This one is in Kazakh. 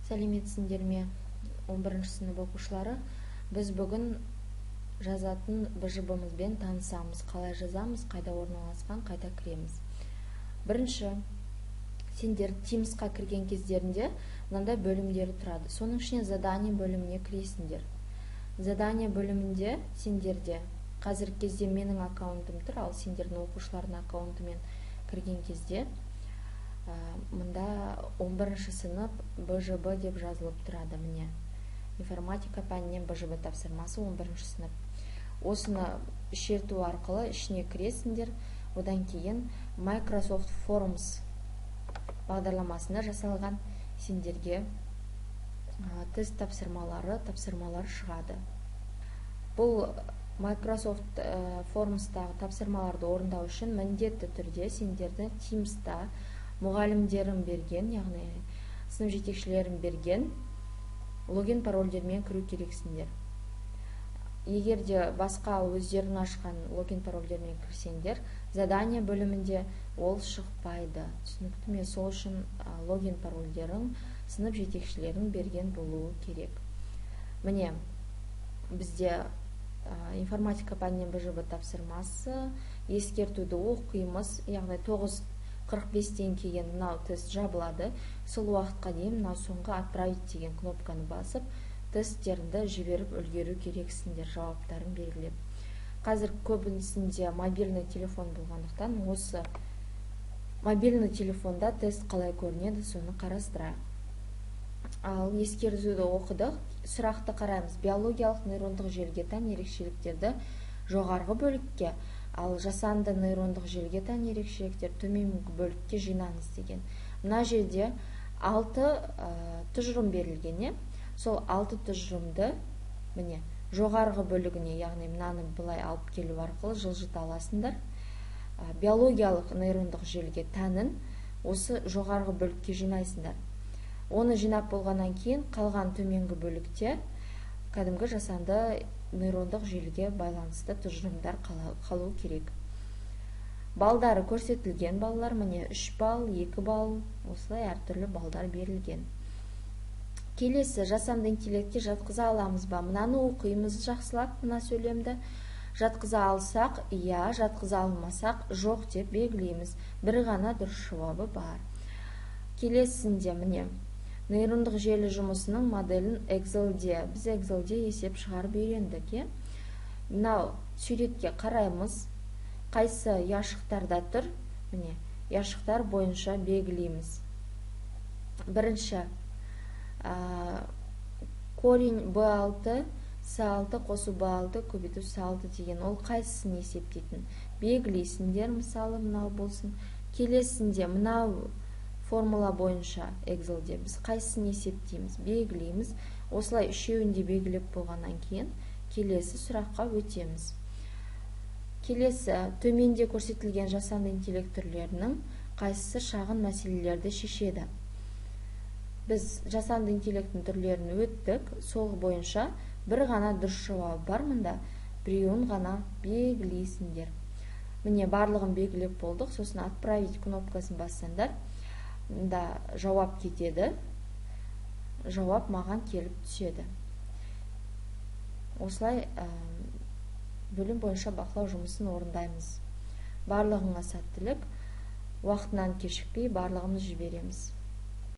Сәлеметсіңдер ме, 11 сынып оқушылары? Біз бүгін жазатын БЖБ-мызбен танысамыз. Қалай жазамыз, қайда орналасқан, қайда кіреміз. Бірінші, сендер Teams-қа кірген кездерінде мынандай бөлімдері тұрады. Соның ішіне задание бөліміне кіресіңдер. Задание бөлімінде сендерде қазіргі кезде менің аккаунтым тұр, ал сендердің оқушылардың аккаунтымен кірген кезде мында 11 сынып БЖБ деп жазылып тұрады. Міне, информатика пәнінен БЖБ тапсырмасы, 11 сынып. Осыны шерту арқылы ішіне кіресіңдер. Одан кейін Microsoft Forms бағдарламасында жасалған сендерге тест тапсырмалары, тапсырмалар шығады. Бұл Microsoft Forms'тағы тапсырмаларды орындау үшін міндетті түрде сендерді Teams'та мұғалімдерім берген, яғни сынып жетекшілерім берген логин парольдермен кіру керексіңдер. Егер де басқа өздерің ашқан логин парольдермен кірсеңдер, задание бөлімінде ол шықпайды. Түсінікті ме? Сол үшін логин парольдерің сынып жетекшілерің берген болуы керек. Міне, бізде информатика пәнінен БЖБ тапсырмасы. Ескертуді оқимыз, яғни 9:45-тен кейін мынау тест жабылады. Сол уақытқа дейін мынау соңғы «Отправить» деген кнопканы басып, тесттеріңді жіберіп үлгеру керексіңдер, жауаптарын белгілеп. Қазір көбісінде мобильный телефон болғандықтан, осы мобильный телефонда тест қалай көрінеді, соны қарастырайық. Ал ескертуді оқыдық, сұрақты қараймыз. Биологиялық нейрондық желіге тән ерекшеліктерді жоғарғы бөлікке, ал жасанды нейрондық желіге тән ерекшеліктер төменгі бөлікке жинаңыз деген. Мына жерде алты тұжырым берілген, иә? Сол алты тұжырымды, міне, жоғарғы бөлігіне, яғни мынаны былай алып келу арқылы жылжыта аласыңдар. Биологиялық нейрондық желіге тәнін осы жоғарғы бөлікке жинайсыңдар. Оны жинап болғаннан кейін қалған төменгі бөлікте кәдімгі жасанды нейрондық желіге байланысты тұжырымдар қалу керек. Балдары көрсетілген, балалар, міне, 3 балл, 2 балл, осылай әртүрлі балдар берілген. Келесі, жасанды интеллектке жатқыза аламыз ба? Мынаны оқимыз жақсылап, мына сөйлемді. Жатқыза алсақ, иә, жатқыза алмасақ, жоқ деп белгілейміз. Бір ғана дұрыс жауабы бар. Келесінде, міне, нейрондық желі жұмысының моделін Excel'де. Біз Excel'де есеп шығарып үйрендік, иә? Мынау суретке қараймыз. Қайсы ұяшықтарда тұр? Міне, ұяшықтар бойынша белгілейміз. Бірінші, корень B6 S6 қосу B6 көбейту S6 деген, ол қайсысын есептейтін белгілейсіңдер. Мысалы, мынау болсын. Келесінде мынау формула бойынша Excel'де біз қайсысын есептейміз, белгілейміз. Осылай үшеуін де белгілеп болғаннан кейін келесі сұраққа өтеміз. Келесі, төменде көрсетілген жасанды интеллект түрлерінің қайсысы шағын мәселелерді шешеді? Біз жасанды интеллекттің түрлерін өттік. Сол бойынша бір ғана дұрыс жауабы бар мында, біреуін ғана белгілейсіңдер. Міне, барлығын белгілеп болдық. Сосын «Отправить» кнопкасын бассаңдар, мында жауап кетеді, жауап маған келіп түседі. Осылай бөлім бойынша бақылау жұмысын орындаймыз. Барлығыңа сәттілік! Уақытынан кешікпей барлығымыз жібереміз.